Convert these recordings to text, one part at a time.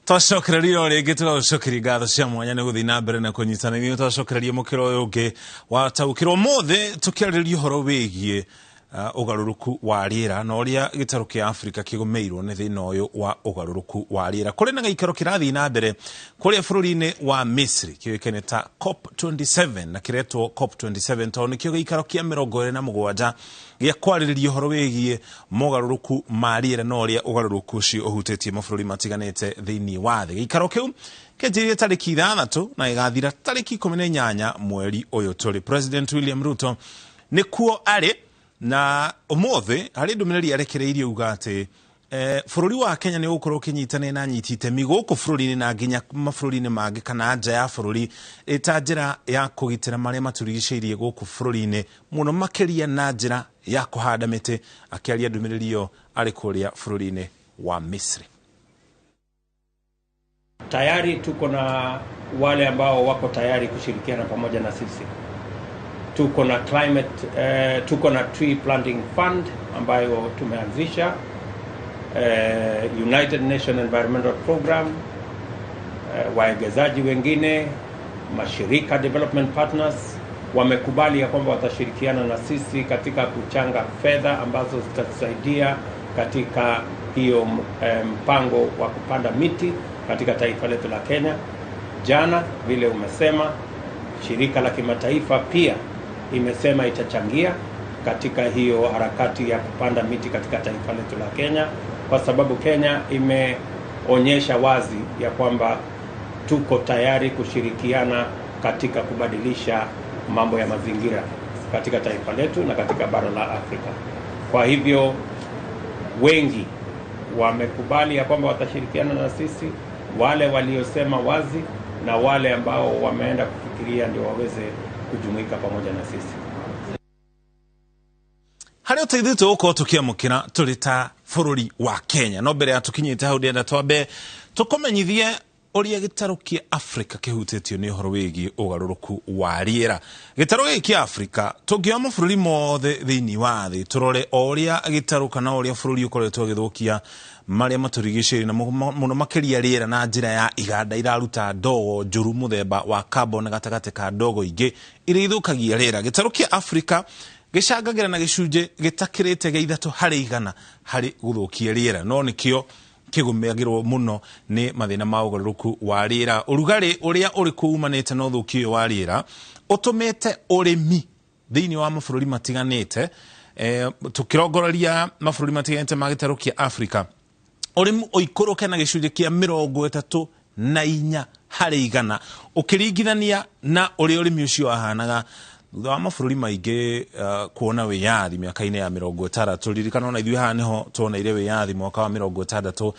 Twacokereria o rĩngĩ, tũgagũcokeria ngatho cia mwanya nĩ gũthiĩ na mbere na kũnyitana ithuĩ. Twacokereria mũkĩra ũyũ ũngĩ wa Taũkĩrwo ũmũthĩ, tũkĩarĩrĩria ũhoro wĩgiĩ ũgarũrũku wa rĩera na ũrĩa gĩtarũ kĩa Afrika kĩgũmĩirwo nĩ thĩna ũyũ wa ũgarũrũku wa rĩera. Kũrĩ na gĩikaro kĩrathiĩ na mbere kũrĩa bũrũri-inĩ wa Misri kĩũĩkaine ta COP27, na kĩretwo COP27 tondũ nĩkĩo gĩikaro kĩa 27 gĩa kwarĩrĩria ũhoro wĩgiĩ mogarũrũku ma rĩera na ũrĩa ũgarũrũku ũcio ũhutĩtie mabũrũri matiganĩte thĩinĩ wa thĩ. Gĩikaro kĩu kĩanjĩrĩirie tarĩki 6 na gĩgathira tarĩki 18 mweri ũyũ tũrĩ. President William Ruto nĩkuo arĩ, na ũmũthĩ harĩ ndũmĩrĩri arekereirie uga atĩ bũrũri wa Kenya nĩ ũgũkorwo ũkĩnyitanĩra na anyiti itemi gũkũ bũrũri-inĩ na nginya mabũrũri-inĩ mangĩ kana nja ya bũrũri ĩta njĩra ya kũgitĩra marĩa matũrigicĩirie gũkũ bũrũri-inĩ, mũno makĩria na njĩra ya kũhanda mĩtĩ. Akĩaria ndũmĩrĩri ĩyo arĩ kũrĩa bũrũri-inĩ wa Misri. Tayari tuko na wale ambao wako tayari kushirikiana pamoja na sisi. Tuko na climate, tuko na tree planting fund ambayo tumeanzisha, United Nation Environmental Program, waegezaji wengine, mashirika, development partners wamekubali ya kwamba watashirikiana na sisi katika kuchanga fedha ambazo zitatusaidia katika hiyo mpango wa kupanda miti katika taifa letu la Kenya. Jana, vile umesema, shirika la kimataifa pia imesema itachangia katika hiyo harakati ya kupanda miti katika taifa letu la Kenya, kwa sababu Kenya imeonyesha wazi ya kwamba tuko tayari kushirikiana katika kubadilisha mambo ya mazingira katika taifa letu na katika bara la Afrika. Kwa hivyo wengi wamekubali ya kwamba watashirikiana na sisi, wale waliosema wazi na wale ambao wameenda kufikiria ndio waweze kujumuika pamoja na sisi. Harĩ ũteithio tũgũkorwo tũkĩamũkĩra tũrĩ ta bũrũri wa Kenya, no mbere ya tũkinyĩte hau, ndĩrenda twambe tũkũmenyithie ũrĩa gĩtarũ kĩa Afrika kĩhutĩtio nĩ ũhoro wĩgiĩ ũgarũrũku wa rĩera. Gĩtarũ gĩkĩ kĩa Afrika, tũngĩoya mabũrũri mothe thĩinĩ wa thĩ, tũrore o ũrĩa gĩtarũ kana ũrĩa bũrũri ũkoretwo ũgĩthũkia marĩa matũrigicĩirie na mũno makĩria rĩera na njĩra ya iganda iraruta ndogo njũru mũthemba wa carbon gatagatĩ ka ndogo ingĩ iria ithũkagia rĩera, gĩtarũ kĩa Afrika gĩcangagĩra na gĩcunjĩ gĩtakĩrĩte gĩa 3% harĩ gũthũkia rĩera, no nĩkĩo kĩgũmagĩrwo mũno nĩ mathĩna ma ũgarũrũku wa rĩera. Ũrugarĩ ũrĩa ũrĩ kuo umanĩte na ũthũkia ũyũ wa rĩera ũtũmĩte ũrĩmi thĩinĩ wa mabũrũri matiganĩte, tũkĩrongoreria mabũrũri matiganĩte ma gĩtarũ kĩa Afrika, ũrĩmi ũikũrũke na gĩcunjĩ kĩa 34% ũkĩringithania na ũrĩa ũrĩmi ũcio wahanaga thutha wa mabũrũri maingĩ kuona wĩyathi mĩaka-inĩ ya 60. Ririkana ona ithuĩ haha nĩho tuoneire wĩyathi mwaka wa 63.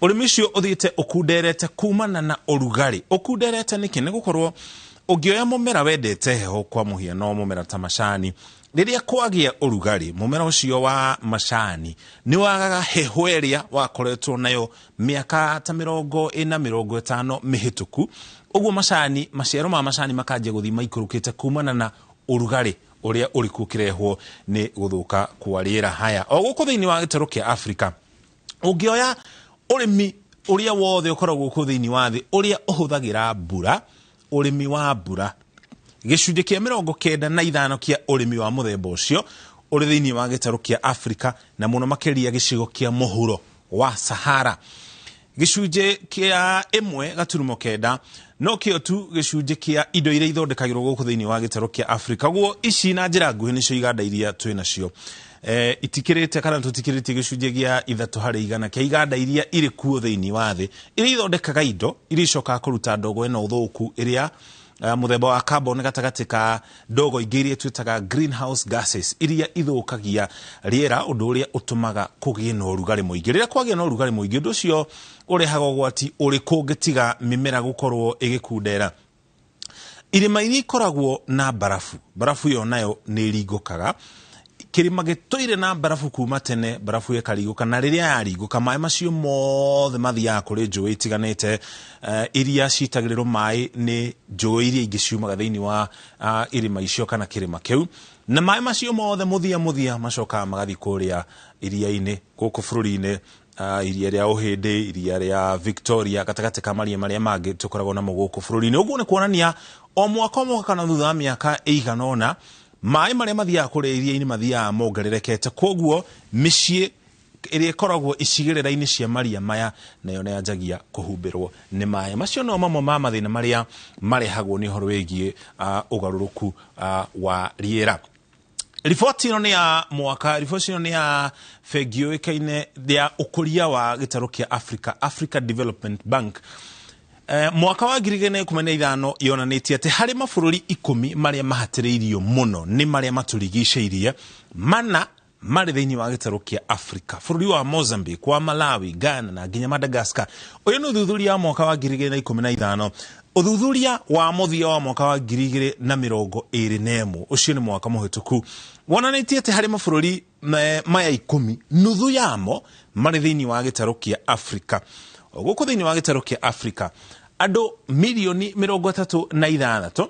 Ũrĩmi ũcio ũthiĩte ũkunderete kumana na ũrugarĩ. Ũkunderete nĩkĩ? Nĩ gũkorwo ũngĩoya mũmera wendete heho, kwa mũhiano mũmera ta macani, rĩrĩa kwagĩa ũrugarĩ, mũmera ũcio wa macani nĩ wagaga heho ĩrĩa wakoretwo nayo mĩaka ta 40, 50 mĩhĩtũku. Ũguo macani, maciaro ma macani makanjia gũthiĩ maikũrũkĩte kumana na ũrugarĩ ũrĩa ũrĩ kuo ũkĩrehwo nĩ gũthũka kwa rĩera. Haya, o gũkũ thĩinĩ wa gĩtarũ kĩa Afrika, ũngĩoya ũrĩmi ũrĩa wothe ũkoragwo gũkũ thĩinĩ wa thĩ ũrĩa ũhũthagĩra mbura, ũrĩmi wa mbura, gĩcunjĩ kĩa 95 kĩa ũrĩmi wa mũthemba ũcio ũrĩ thĩinĩ wa gĩtarũ kĩa Afrika, na mũno makĩria gĩcigo kĩa mũhuro wa Sahara. Gĩcunjĩ kĩa 1.9 no kĩo tu gĩcunjĩ kĩa indo iria ithondekagĩrwo gũkũ thĩinĩ wa gĩtarũ kĩa Afrika. Ũguo ici na njĩra nguhĩ nĩcio iganda iria twĩ nacio, itikĩrĩte kana tũtikĩrĩtie gĩcunjĩ gĩa 3% kĩa iganda iria irĩ kuo thĩinĩ wa thĩ iria ithondekaga indo iria icokaga kũruta ndogo ĩno thũku ĩrĩa mũthemba wa carbon gatagatĩ ka ndogo ingĩ iria twĩtaga greenhouse gases, iria ithũkagia rĩera, ũndũ ũrĩa ũtũmaga kũgĩe na ũrugarĩ mũingĩ. Rĩrĩa kwagĩa na ũrugarĩ mũingĩ, ũndũ ũcio ũrehaga ũgwati ũrĩkũ ũngĩtiga mĩmera gũkorwo ĩgĩkundera? Irĩma iria ikoragwo na barabu, barabu ĩyo nayo nĩ ĩringũkaga. Kĩrĩma gĩtũire na barabu kuma tene, barabu ĩkaringũka, na rĩrĩa yaringũka, maĩ macio mothe mathiaga kũrĩ njũĩ itiganĩte, iria citagĩrĩrwo maĩ nĩ njũĩ iria ingĩ ciumaga thĩinĩ wa irĩma icio kana kĩrĩma kĩu, na maĩ macio mothe mũthia mũthia macokaga magathiĩ kũrĩa iria-inĩ gũkũ bũrũri-inĩ. Iria rĩa Ũhĩndĩ, iria rĩa Victoria, gatagatĩ ka maria marĩa mangĩ tũkoragwo namo gũkũ bũrũri-inĩ. Ũguo nĩ kuonania o mwaka o mwaka kana thutha wa mĩaka ĩigana ũna, maĩ marĩa mathiaga kũrĩa iria-inĩ mathiaga mongererekete. Koguo mĩciĩ ĩrĩa ĩkoragwo icigĩrĩra-inĩ cia maria maya nayo nĩ yanjagia kũhumbĩrwo nĩ maĩ. Macio no mamwe ma mathĩna marĩa marehagwo nĩ ũhoro wĩgiĩ ũgarũrũku wa rĩera. Riboti ĩno nĩ ya mwaka, riboti ĩno nĩ ya bengi yũĩkaine ya ũkũria wa gĩtarũ kĩa Africa, Africa Development Bank. Mwaka wa 2015 yonanĩtie atĩ harĩ mabũrũri 10 marĩa mahatĩrĩirio mũno nĩ marĩa matũrigicĩirie, mana marĩ thĩinĩ wa gĩtarũ kĩa Africa, bũrũri wa Mozambique, wa Malawi, Ghana na nginya Madagascar. Ũyũ nĩ ũthuthuria wa mwaka wa 2015. Ũthuthuria wa mũthia wa mwaka wa 2021, ũcio nĩ mwaka mũhĩtũku, wonanĩtie atĩ harĩ mabũrũri maya 10, nuthu yamo marĩ thĩinĩ wa gĩtarũ kĩa Africa. Gũkũ thĩinĩ wa gĩtarũ kĩa Africa, andũ mirioni 36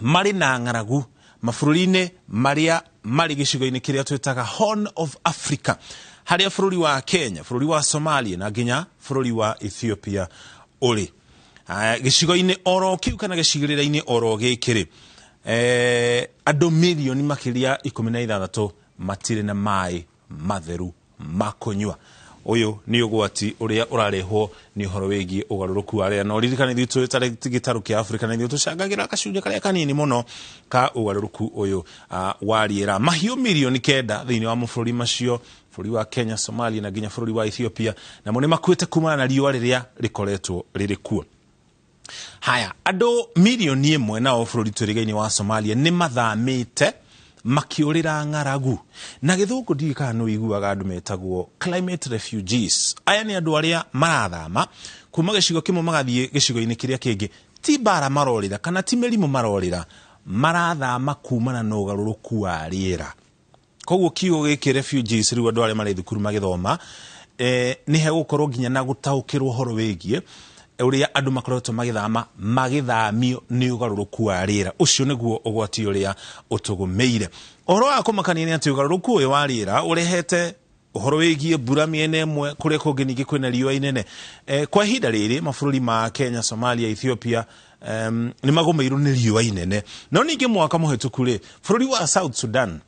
marĩ na ng'aragu mabũrũri-inĩ marĩa marĩ gĩcigo-inĩ kĩrĩa twĩtaga Horn of Africa, harĩa bũrũri wa Kenya, bũrũri wa Somalia na nginya bũrũri wa Ethiopia ũrĩ. Gĩcigo-inĩ oro kĩu kana gĩcigĩrĩra-inĩ oro gĩkĩ rĩ, andũ mirioni makĩria 16 matirĩ na maĩ matheru ma kũnyua. Ũyũ nĩ ũgwati ũrĩa ũrarehwo nĩ ũhoro wĩgiĩ ũgarũrũku wa rĩera. Na ũririkane ithuĩ tũrĩ ta gĩtarũ kĩa Afrika na ithuĩ tũcangagĩra gacunjĩ karĩa kanini mũno ka ũgarũrũku ũyũ wa rĩera. Mahiũ mirioni 9 thĩinĩ wa mabũrũri macio, bũrũri wa Kenya, Somalia na nginya bũrũri wa Ethiopia, namo nĩ makuĩte kumana na riũa rĩrĩa rĩkoretwo rĩrĩ kuo. Haya, andũ mirioni 1 nao bũrũri twĩrĩgainĩ wa Somalia nĩ mathamĩte makĩũrĩra ng'aragu. Na gĩthũngũ ndiũĩ kana nĩ ũiguaga andũ metagwo climate refugees. Aya nĩ andũ arĩa marathama kuma gĩcigo kĩmwe magathiĩ gĩcigo-inĩ kĩrĩa kĩngĩ. Ti mbara marorĩra kana ti mĩrimũ marorĩra, marathama kumana na ũgarũrũku wa rĩera. Koguo kiugo gĩkĩ refugees rĩu andũ arĩa marĩ thukuru magĩthoma, nĩ hegũkorwo nginya na gũtaũkĩrwo ũhoro wĩgiĩ ũrĩa andũ makoretwo magĩthama magĩthamio nĩ ũgarũrũku wa rĩera. Ũcio nĩguo ũgwati ũrĩa ũtũgũmĩire. Ũhoro wa kũmakania nĩ atĩ ũgarũrũku ũyũ wa rĩera ũrehete ũhoro wĩgiĩ mbura mĩena ĩmwe, kũrĩa kũngĩ ningĩ kwĩna riũa inene. Kwa ihinda rĩrĩ mabũrũri ma Kenya, Somalia, Ethiopia nĩ magũmĩirwo nĩ riũa inene. No ningĩ mwaka mũhĩtũku rĩ, bũrũri wa South Sudan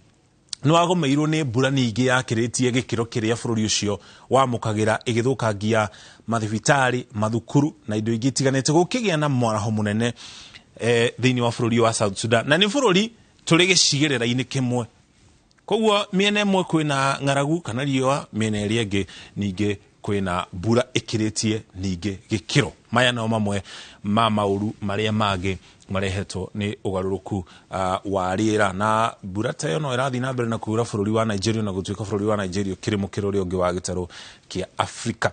nĩ wagũmĩirwo nĩ mbura ningĩ yakĩrĩtie gĩkĩro kĩrĩa bũrũri ũcio wamũkagĩra, ĩgĩthũkangia mathibitarĩ, mathukuru na indo ingĩ itiganĩte, gũkĩgĩa na mwaraho mũnene thĩinĩ wa bũrũri wa South Sudan. Na nĩ bũrũri tũrĩ gĩcigĩrĩra-inĩ kĩmwe. Koguo mĩena ĩmwe kwĩna ng'aragu kana riũa, mĩena ĩrĩa ĩngĩ ningĩ kwĩna mbura ĩkĩrĩtie ningĩ gĩkĩro. Maya no mamwe ma maũru marĩa mangĩ marehetwo nĩ ũgarũrũku wa rĩera. Na mbura ta ĩyo no ĩrathiĩ na mbere na kuura bũrũri wa Nigeria, na gũtuĩka bũrũri wa Nigeria ũkĩrĩ mũkĩra ũrĩa ũngĩ wa gĩtarũ kĩa Afrika.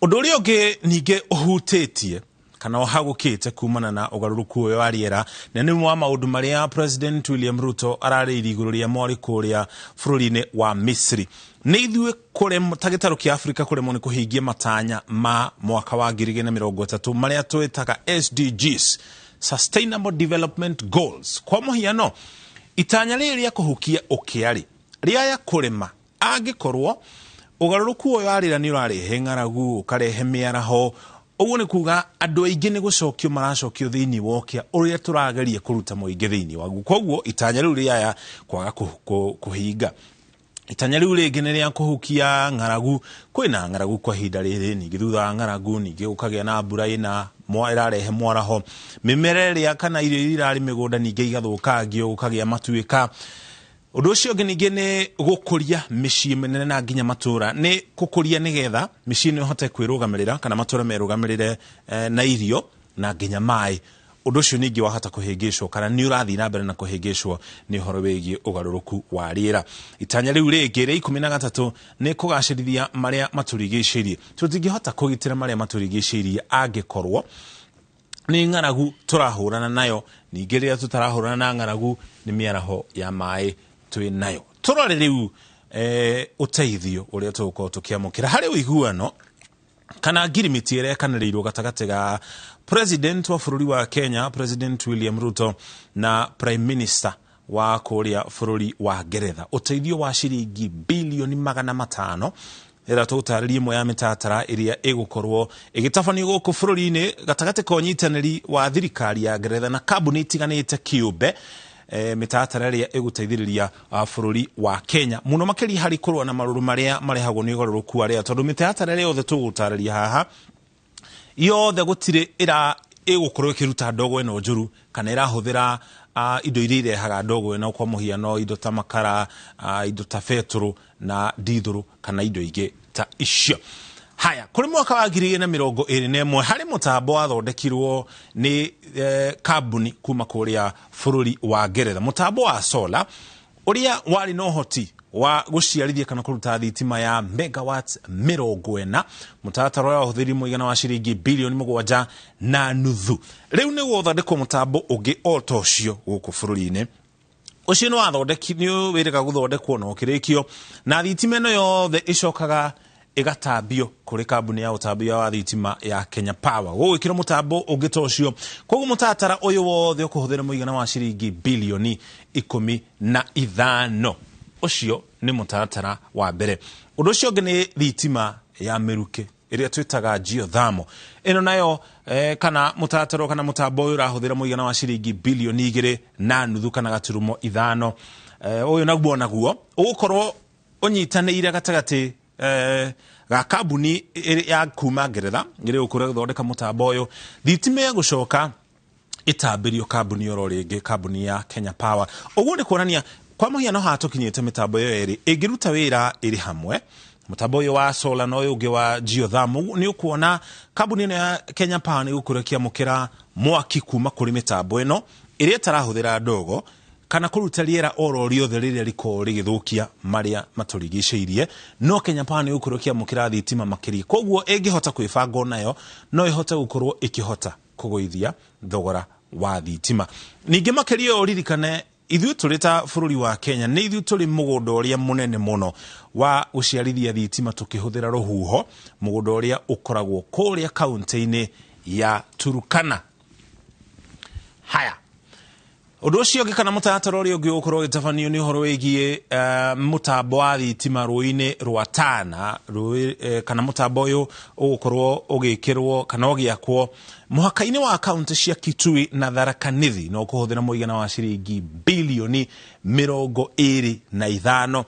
Ũndũ ũrĩa ũngĩ ningĩ ũhutĩtie kana ũhagũkĩte kumana na ũgarũrũku ũyũ wa rĩera, na nĩ wa maũndũ marĩa President William Ruto ararĩirie igũrũ rĩa mwarĩ kũrĩa bũrũri-inĩ wa Misri. Nĩ ithuĩ ta gĩtarũ kĩa Afrika kũremwo nĩ kũhingia matanya ma mwaka wa 2030 marĩa twĩtaga SDGs, Sustainable Development Goals. Kwa mũhiano, itanya rĩrĩ rĩa kũhukia ũkĩa rĩ, rĩaya kũrĩma, angĩkorwo ũgarũrũku ũyũ wa rĩera nĩ ũrarehe ng'aragu, ũkarehe mĩaraho, ũguo nĩ kuga andũ aingĩ nĩ gũcokio maracokio thĩinĩ wa ũkĩa ũrĩa tũrageria kũruta mũingĩ thĩinĩ waguo. Koguo itanya rĩu rĩaya kwaga kũhinga. Itanya rĩu rĩngĩ nĩ rĩa kũhukia ng'aragu. Kwĩna ng'aragu kwa ihinda rĩrĩ, ningĩ thutha wa ng'aragu ningĩ gũkagĩa na mbura ĩrarehe mwaraho, mĩmera ĩrĩa kana irio iria irarĩ mĩgũnda ningĩ igathũkangio, gũkagĩa matuĩka. Ũndũ ũcio ũngĩ ningĩ nĩ gũkũria mĩciĩ mĩnene na nginya matũũra. Nĩ gũkũria nĩgetha mĩciĩ ĩno ĩhote kwĩrũgamĩrĩra kana matũũra merũgamĩrĩre na irio na nginya maĩ. Ũndũ ũcio ningĩ wahota kũhĩngĩcwo kana nĩ ũrathiĩ na mbere na kũhĩngĩcwo nĩ ũhoro wĩgiĩ ũgarũrũku wa rĩera. Itanya rĩu rĩngĩ rĩa 13 nĩ kũgacĩrithia marĩa matũrigicĩirie. Tũtingĩhota kũgitĩra marĩa matũrigicĩirie angĩkorwo nĩ ng'aragu tũrahũrana nayo, ningĩ rĩrĩa tũtarahũrana na ng'aragu nĩ mĩaraho ya maĩ twĩ nayo. Tũrore rĩu ũteithio ũrĩa tũgũkorwo tũkĩamũkĩra harĩ ũiguano kana ngirimiti ĩrĩa ĩkanĩrĩirwo gatagatĩ ga President wa bũrũri wa Kenya, President William Ruto, na Prime Minister wa kũrĩa bũrũri wa Ngeretha. Ũteithio wa ciringi bilioni 500 Ĩrĩa tũgũtarĩria ĩmwe ya mĩtaratara ĩrĩa ĩgũkorwo ĩgĩtabanio gũkũ bũrũri-inĩ gatagatĩ ka ũnyitanĩri wa thirikari ya Ngeretha na kambuni itiganĩte kĩũmbe, mĩtaratara ĩrĩa ĩgũteithĩrĩria bũrũri wa Kenya mũno makĩria harĩ kũrũa na marũrũ marĩa marehagwo nĩ ũgarũrũku wa rĩera, tondũ mĩtaratara ĩrĩa yothe tũgũtarĩria haha yothe gũtirĩ ĩra ĩgũkorwo ĩkĩruta ndogo ĩno njũru kana ĩrahũthĩra indo iria irehaga ndogo ĩno, kwa mũhiano indo ta makara, indo ta betũrũ na ndithũrũ kana indo ingĩ ta icio. Haya, kũrĩ mwaka wa 2021 harĩ mũtambo wathondekirwo nĩ kambuni kuma kũrĩa bũrũri wa Ngeretha, mũtambo wa solar ũrĩa warĩ na ũhoti wa gũciarithia kana kũruta thitima ya megawatts 40, mũtaratara ũrĩa wahũthĩrire mũigana wa ciringi bilioni 7.5. Rĩu nĩ gũthondekwo mũtambo ũngĩ o ta ũcio gũkũ bũrũri-inĩ. Ũcio nĩ wathondeki, nĩ wĩrĩga gũthondekwo na ũkĩrĩkio, na thitima ĩno yothe ĩcokaga ĩgatambio kũrĩ kambuni ya ũtambia wa thitima ya Kenya Power. Gũgwĩkĩrwo mũtambo ũngĩ ta ũcio. Koguo mũtaratara ũyũ wothe ũkũhũthĩra mũigana wa ciringi bilioni 15. Ũcio nĩ mũtaratara wa mbere. Ũndũ ũcio ũngĩ nĩ thitima ya mĩrukĩ ĩrĩa twĩtaga geothermal. Ĩno nayo kana mũtaratara kana mũtambo ũyũ ũrahũthĩra mũigana wa ciringi bilioni 2.5 kana gaturumo 5. Ũyũ naguo naguo ũgũkorwo ũnyitanĩire gatagatĩ ga kambuni ya kuma Ngeretha ĩrĩa ĩgũkorwo ĩgĩthondeka mũtambo ũyũ. Thitima ĩgũcoka ĩtambĩrio kambuni oro rĩngĩ, kambuni ya Kenya Power. Ũguo nĩ kuonania kwa mũhiano haha tũkinyĩte mĩtambo ĩyo ĩrĩ ĩngĩruta wĩra ĩrĩ hamwe, mũtambo ũyũ wa solar na ũyũ ũngĩ wa geothermal, nĩ ũkuona kambuni ĩno ya Kenya Power nĩ ĩgũkorwo ĩkĩamũkĩra mwaki kuma kũrĩ mĩtambo ĩno ĩrĩa ĩtarahũthĩra ndogo kana kũruta rĩera oro rĩothe rĩrĩa rĩkoragwo rĩgĩthũkia marĩa matũrigicĩirie. No Kenya Power nĩ ĩgũkorwo ĩkĩamũkĩra thitima makĩria, koguo ĩngĩhota kwĩbanga onayo no ĩhote gũkorwo ĩkĩhota kũgũithia thogora wa thitima. Ningĩ makĩria ũririkane ithuĩ tũrĩ ta bũrũri wa Kenya nĩ ithuĩ tũrĩ mũgũnda ũrĩa mũnene mũno wa gũciarithia thitima tũkĩhũthĩra rũhuho, mũgũnda ũrĩa ũkoragwo kũrĩa kaunti-inĩ ya Turkana. Haya, ũndũ ũcio ũngĩ kana mũtaratara ũrĩa ũngĩ ũgũkorwo ũgĩtabanio nĩ ũhoro wĩgiĩ mũtambo wa thitima rũĩ-inĩ rwa Tana, rũĩ, kana mũtambo ũyũ ũgũkorwo ũgĩkĩrwo kana ũgĩakwo mũhaka-inĩ wa kaunti cia Kitui na Tharaka Nithi, na ũkũhũthĩra mũigana wa ciringi bilioni 25.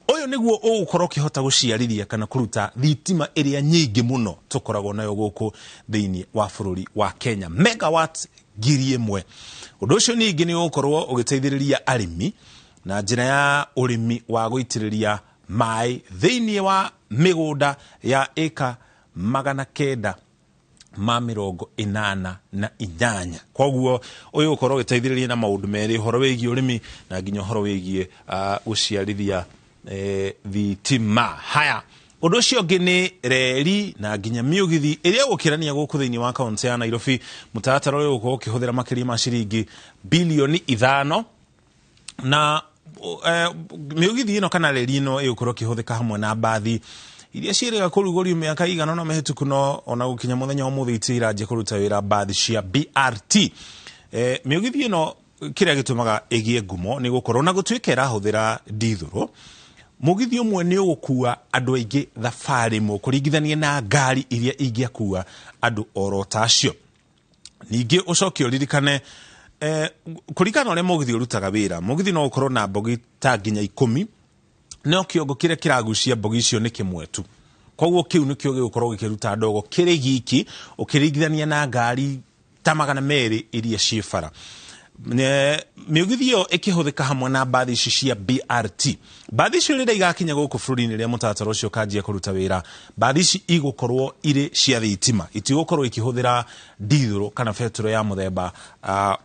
Ũyũ nĩguo ũgũkorwo ũkĩhota gũciarithia kana kũruta thitima ĩrĩa nyingĩ mũno tũkoragwo nayo gũkũ thĩinĩ wa bũrũri wa Kenya, megawatt 1000. Ũndũ ũcio ningĩ nĩ ũgũkorwo ũgĩteithĩrĩria arĩmi na njĩra ya ũrĩmi wa gũitĩrĩria maĩ thĩinĩ wa mĩgũnda ya ĩka 988. Koguo ũyũ ũgũkorwo ũgĩteithĩrĩria na maũndũ merĩ, ũhoro wĩgiĩ ũrĩmi na nginya ũhoro wĩgiĩ gũciarithia thitima. Haya, ũndũ ũcio ũngĩ nĩ reri na nginya mĩũgithi ĩrĩa ĩgũkĩrania gũkũ thĩinĩ wa kaunti ya Nairobi. Mũtaratara ũyũ ũgũkorwo ũkĩhũthĩra makĩria ma ciringi bilioni 5, na mĩũgithi ĩno kana reri ĩno ĩgũkorwo ĩkĩhũthĩka hamwe na mbathi iria ciĩrĩga kũrugũrio mĩaka igana ũna mĩhĩtũku, no ona gũkinya mũthenya wa ũmũthĩ itirĩ iranjia kũruta wĩra mbathi cia BRT. Mĩũgithi ĩno kĩrĩa gĩtũmaga ĩgĩe ngumo nĩ gũkorwo na gũtuĩka ĩrahũthĩra ndithũrũ, mũgithi ũmwe nĩ ũgũkua andũ aingĩ thabarĩ ĩmwe kũringithania na ngari iria ingĩakua andũ oro ta acio. Ningĩ ũcoke ũririkane kũringana na ũrĩa mũgithi ũrutaga wĩra, mũgithi no ũkorwo na mbogi ta nginya 10, no kĩongo kĩrĩa kĩragucia mbogi icio nĩ kĩmwe tu. Koguo kĩu nĩkĩo gĩgũkorwo gĩkĩruta ndogo kĩrĩ giki ũkĩringithania na ngari ta 200 iria ciĩ bara. Mĩũgithi ĩyo ĩkĩhũthĩka hamwe na mbathi ici cia BRT. Mbathi icio rĩrĩa igakinya gũkũ bũrũri-inĩ rĩrĩa mũtaratara ũcio ũkanjia kũruta wĩra, mbathi ici igũkorwo irĩ cia thitima, itigũkorwo ikĩhũthĩra ndithũrũ kana betũrũ ya mũthemba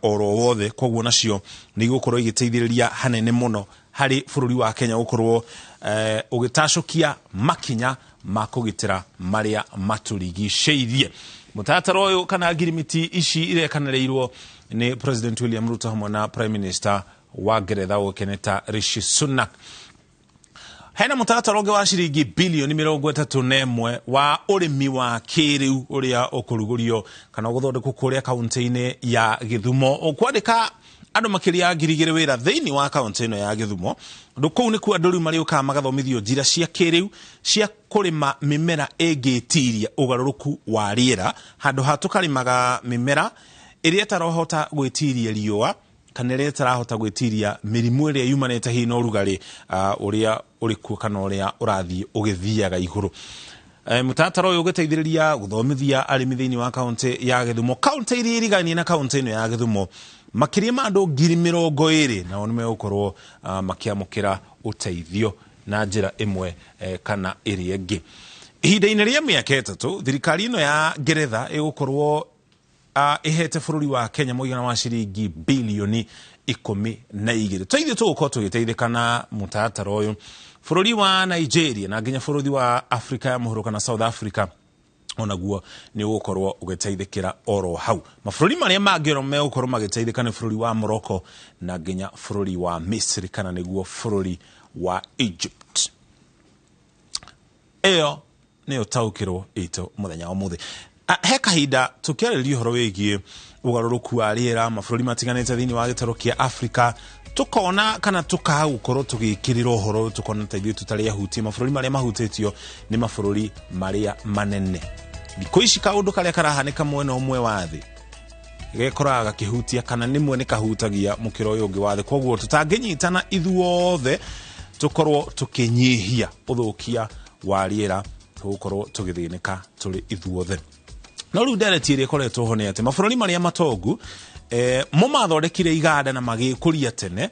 oro wothe. Koguo nacio nĩ igũkorwo igĩteithĩrĩria hanene mũno harĩ bũrũri wa Kenya gũkorwo ũgĩtacũkia makinya ma kũgitĩra marĩa matũrigicĩirie. Mũtaratara ũyũ kana ngirimiti ici irekanĩrĩirwo nĩ President William Ruto hamwe na Prime Minister wa Ngeretha ũkeneta Rishi Sunak. Hena mũtaratara ũngĩ wa ciringi bilioni 31 wa ũrĩmi wa kĩrĩu ũrĩa ũkũrugũrio kana ũgũthondekwo kũrĩa kaunti-inĩ ya Gĩthumo, ũkwandĩka Andũ makĩria ya 2,000 wĩra thĩinĩ wa kaũntĩ ĩno ya Gĩthumo. Andũ kũu nĩkuo andũ rĩu marĩũkaga magathomithio njĩra cia kĩrĩu cia kũrĩma mĩmera ĩngĩtiria ũgarũrũku wa rĩera, handũ ha tũkarĩmaga mĩmera ĩrĩa ĩtarahota gwĩtiria riũa kana ĩrĩa ĩtarahota gwĩtiria mĩrimũ ĩrĩa yumanĩte hihi na ũrugarĩ ũrĩa ũrĩ kuo kana ũrĩa ũrathiĩ ũgĩthiaga igũrũ. Mũtaratara ũyũ ũgĩteithĩrĩria gũthomithia arĩmi thĩinĩ wa kaũntĩ ya Gĩthumo, kaũntĩ iria irigainie na kaũntĩ ĩno ya Gĩthumo, makĩria ma andũ 20,000 nao nĩ megũkorwo makĩamũkĩra ũteithio na njĩra ĩmwe kana ĩrĩa ĩngĩ. Ihinda-inĩ rĩa mĩaka 3 thirikari ĩno ya Ngeretha ĩgũkorwo ĩhete bũrũri wa Kenya mũigana wa ciringi bilioni 12. Tũithuĩ tũgũkorwo tũgĩteithĩka na mũtaratara ũyũ. Bũrũri wa Nigeria na nginya bũrũri wa Afrika ya mũhuro kana South Africa onaguo nĩ ũgũkorwo ũgĩteithĩkĩra oro hau. Mabũrũri marĩa mangĩ ono megũkorwo magĩteithĩka nĩ bũrũri wa Morocco na nginya bũrũri wa Misri kana nĩguo bũrũri wa Egypt. Ĩyo nĩyo taũkĩrwo itũ mũthenya wa ũmũthĩ. He kahinda tũkĩarĩrĩria ũhoro wĩgiĩ ũgarũrũku wa rĩera mabũrũri matiganĩte thĩinĩ wa gĩtarũ kĩa Afrika, tũkona kana tũkaga gũkorwo tũgĩkĩrĩra ũhoro ũyũ, tũkona ta ithuĩ tũtarĩ ahutie. Mabũrũri marĩa mahutĩtio nĩ mabũrũri marĩa manene. Thikũ ici kaũndũ karĩa karahanĩka mwena ũmwe wa thĩ gekoraga gakĩhutia kana nĩmwe nĩ kahutagia mũkĩra ũyũ ũngĩ wa thĩ. Koguo tũtangĩnyitana ithuothe tũkorwo tũkĩnyihia ũthũkia wa rĩera, tũgũkorwo tũgĩthĩnĩka tũrĩ ithuothe. No rĩu ndereti ĩrĩa ĩkoretwo ho nĩ atĩ mabũrũri marĩa matongu mo mathondekire iganda na magĩkũria tene,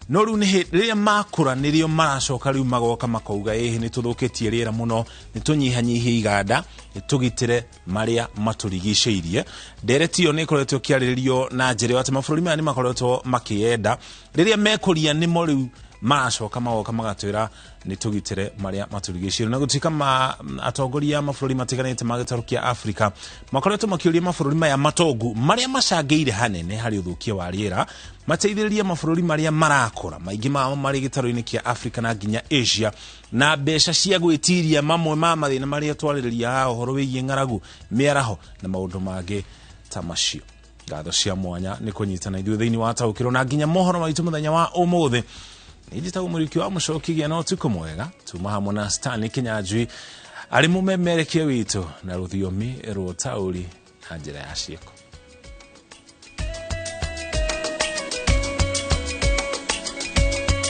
no rĩu nĩ rĩrĩa makũra nĩrĩo maracoka rĩu magoka makauga ĩhĩ nĩ tũthũkĩtie rĩera mũno, nĩ tũnyihanyihie iganda, nĩ tũgitĩre marĩa matũrigicĩirie. Ndereti ĩyo nĩ ĩkoretwo ĩkĩarĩrĩrio na njĩra ĩyo atĩ mabũrũri maya nĩ makoretwo makĩyenda, rĩrĩa mekũria nĩmo rĩu maracoka magoka magatwĩra nĩ tũgitĩre marĩa matũrigicĩirie. Na gũtuĩka atongoria a mabũrũri matiganĩte ma gĩtarũ kĩa Afrika makoretwo makĩũria mabũrũri maya matongu marĩa macangĩire hanene harĩ ũthũkia wa rĩera mateithĩrĩrie mabũrũri marĩa marakũra, maingĩ mao marĩ gĩtarũ-inĩ kĩa Afrika na nginya Asia, na mbeca cia gwĩtiria mamwe ma mathĩna marĩa twarĩrĩria haha, ũhoro wĩgiĩ ng'aragu, mĩaraho na maũndũ mangĩ ta macio. Ngatho cia mwanya nĩ kũnyitana ithuĩ thĩinĩ wa taũkĩrwo na nginya mohoro maitũ mũthenya wa ũmũthĩ. Nĩ njĩtagwo Mũriũki wa Mũcoki, gĩa na ũtukũ mwega. Tuma hamwe na Stanley Kinyanjui arĩ mũmemerekia witũ na rũthiomi rwa ũtaũri na njĩra ya ciĩko.